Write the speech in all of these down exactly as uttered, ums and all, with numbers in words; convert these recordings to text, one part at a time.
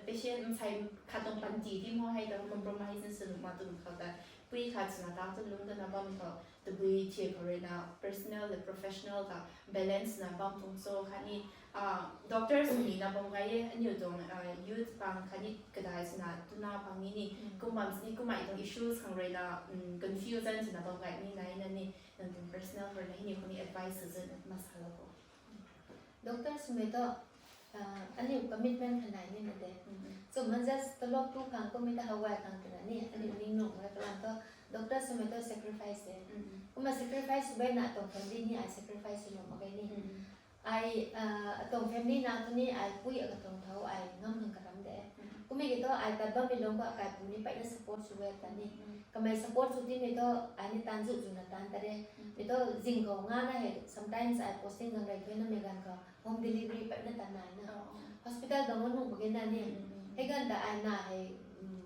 Patient nsei khat tuang panty ti mo hei ta compromise na sw nuh ma tu khou ta, pui khat swna ta tu lung ta na bam khou, tabui thiak khou rui na personal le professional ta balance na bam tuang cho khatni, doctor swni na bam gay e, aniu tuang youth pang khatni kadai swna tuna pang ni ni, kum bam sini kummei tuang issues khang rui na confusion swna bam gay ni nai na ni, nang tuang personal khou rui na hini khou ni advice sw zun na masalou kho. Doctor swmei tu aniu commitment kha nai ni na de. Chumna just talop tu khang kummei ta how gay khang twna ni aniu ning nuh mak ge kalam thu, doctor swmei tu sacrifice de. Kumna sacrifice sw beyna atuang family ni ai sacrifice sw nuh mak ge ni. Ai atuang family na tu ni ai pui akatuang thau ai ngam khang karam de. Kummei ki thu ai tat bammei lung khou akaipu ni peyna support sw e ta ni. Kamei support sw timei thu ai ni taanv zu zuna taanv ta de. Mi thu zing khou ngana hei sometimes ai posting gang rei thuinamei ganv khou home delivery peyna tat nai na. Hospital gang nuh mak ge na ni. Hei ganv ta ai na hei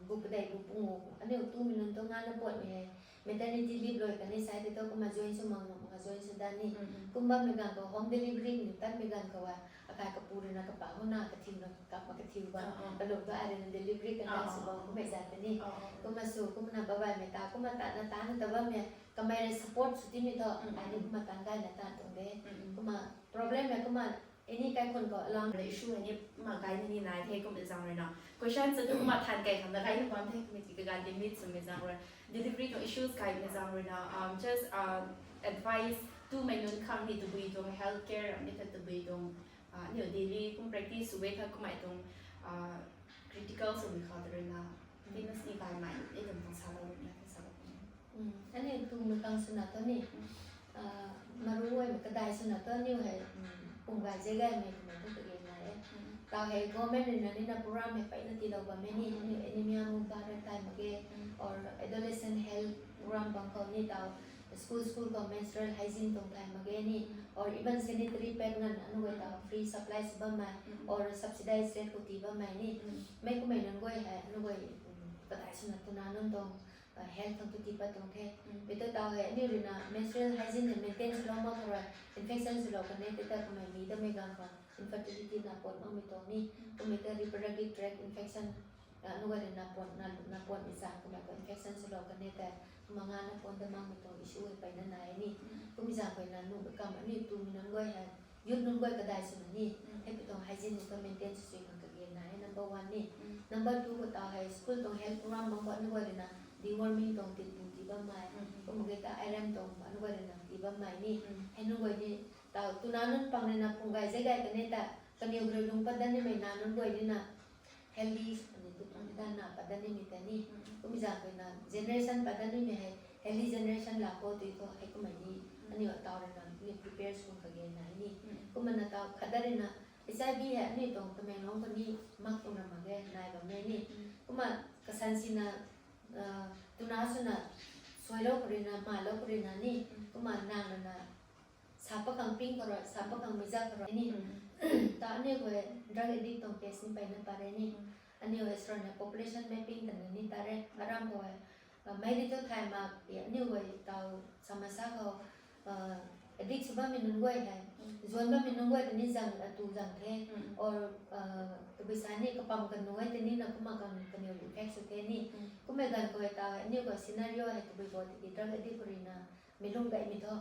bu padei bu pungu aniu tumei nunc thu ngana puatmei hei maternity leave lui kani sai tei thu kumna join sw mak nuh mak join sw dan ni. Kum bammei ganv khou home delivery ni tatmei ganv khou a, akai kapu rui na kapa hou na kathiu na kap ma kathiu bam, kalum tu ai rui na delivery conduct sw bam kummei zat ta ni. Kumna sw kumna babaimei ta kumna tatna taanna ta bammei kamei rui support sw timei thu ai ni kumna taanv gayna taanv tuang de. Kumna problem e kumna any kaikhun khou alam rui issue hei ni kumna gay ni ni nai the kum zaeng rui na question sw tu kumna than kai khang na gayna bam the kummei ti kaganv limit swmei zaeng rui delivery tuang issues kaimei zaeng rui na just advice tumei nunc khang ni tabui tuang health care ram ni kha tabui tuang aniu daily kum practice sw e tha kummei tuang critical swmei khou ta rui na fitness ni kaimei ni tuang tuang salou rui na salou kum. Aniu tumei khang swna thu ni maruaimei kadai swna thu aniu hei pum gay ze gaymei twmei thu kage nai e. Tau hei government rui na ni na program hei peyna tiilou bammei ni aniu anemia mu ba rui thay mak ge, or adolescent health program bang khou ni tau school school khou menstrual hygiene tuang thay mak ge ni, or even sanitary pad nganv aniu guay tau free supply sw bammei, or subsidized rate khou tii bammei ni. Mei kummei nunc guay hei aniu guay kadai swna twna nunc tuang health khang tu tii pat tuang the. Mi tu tau hei aniu rui na menstrual hygiene hei maintain swlou mak khou rui infection swlou kan e tei ta kummei mi damei ganv khou infertility na puat makmei tuang ni. Kummei ta reproductive tract infection aniu guay rui na puat na na puatmei zaeng kummei khou infection swlou kan e tei kumna ngana puat da makmei tuang issue hei peyna nai ni. Kummei zaeng khou na nuh kamv aniu tumei nunc guay hei youth nunc guay kadai swna ni hei pi tuang hygiene ni tu maintain sw sw khang kage nai number one ni. Number two khou tau hei school tuang health program bang khou aniu guay rui na deworming tuang tit bu tii bammei, kum mak ge ta iron tuang aniu guay rui na tii bammei ni. Hei nunc guay ni tau twna nunc pang rui na pum gay ze gay kan e ta kaniw rui lung pat dat nimei na nunc guay ni na healthy ani tu pum ta na pat dat nimei ta ni. Kummei zaeng khou na generation pat dat nimei hei healthy generation laa khou tui khou hei kummei ni aniu tau rui na ni prepare sw khang kage nai ni. Kumna na tau khat dat rui na H I V hei aniu tuang Tamenglong khou ni mak tuang ra mak ge nai bammei ni. Kumna kasan sina twna swna suailou khou rui na malou khou rui na ni. Kumna nang rui na sa pakhang ping khou rui sa pakhang meiza khou rui ni. Ta aniu guay drug addict tuang case ni peyna pat re ni. Aniu hei sw rana population mapping twna ni tat re aram khou hei mei ri tu thay mak e aniu guay tau samasa khou addict sw bammei nunc guay hei zuan bammei nunc guay ta ni zang atu zang the, or tabui sa ni kapam kanu e ta ni na kumna kan kaniw effect sw the ni. Kummei ganv khou hei tau hei aniu khou scenario hei tabui bo tiki drug addict khou rui na mei lung gaymei thu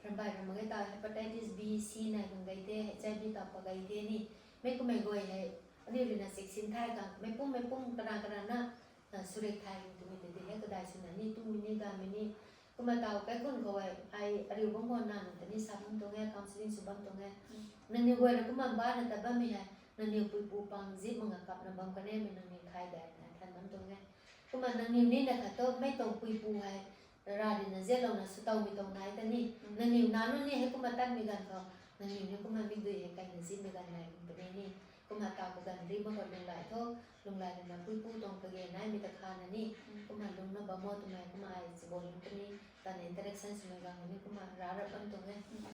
rambai ra mak ge tau hepatitis B, C nai khang gay the, H I V tau pa gay the ni. Mei kummei guay hei aniu rui na siksin thay khang meic pum meic pum kana kana na surik thay khang twmei ta di hei kadai swna ni tumei ni gaymei ni. Kumna tau kaikhun khou hei ai ariu bam khou na nunc ta ni sa bam tuang e, counselling sw bam tuang e. Nangniw guay rui kumna bana tat bammei hei nangniw puipu pang zip mak nga kapna bam kan e mei nangniw thay dai na than bam tuang e. Kumna nangniw ni na khat thu mei tuang puipu hei ra rina ziatlouna swtowmei tuang nai ta ni. Nangniw nac nunc ni hei kumna tatmei ganv khou nangniw ni kumna mikdui hei kaina zipmei ganv nai kum puni ni. Kumna tau kaganv ri mak khou lunghlaic thu lunghlaic rina puipu tuang kage naimei ta khana ni. Kumna lungna bam o twmei kumna ai chabon nunc ta ni tana interaction swmei ganv khou ni kumna ra rap bam tuang e.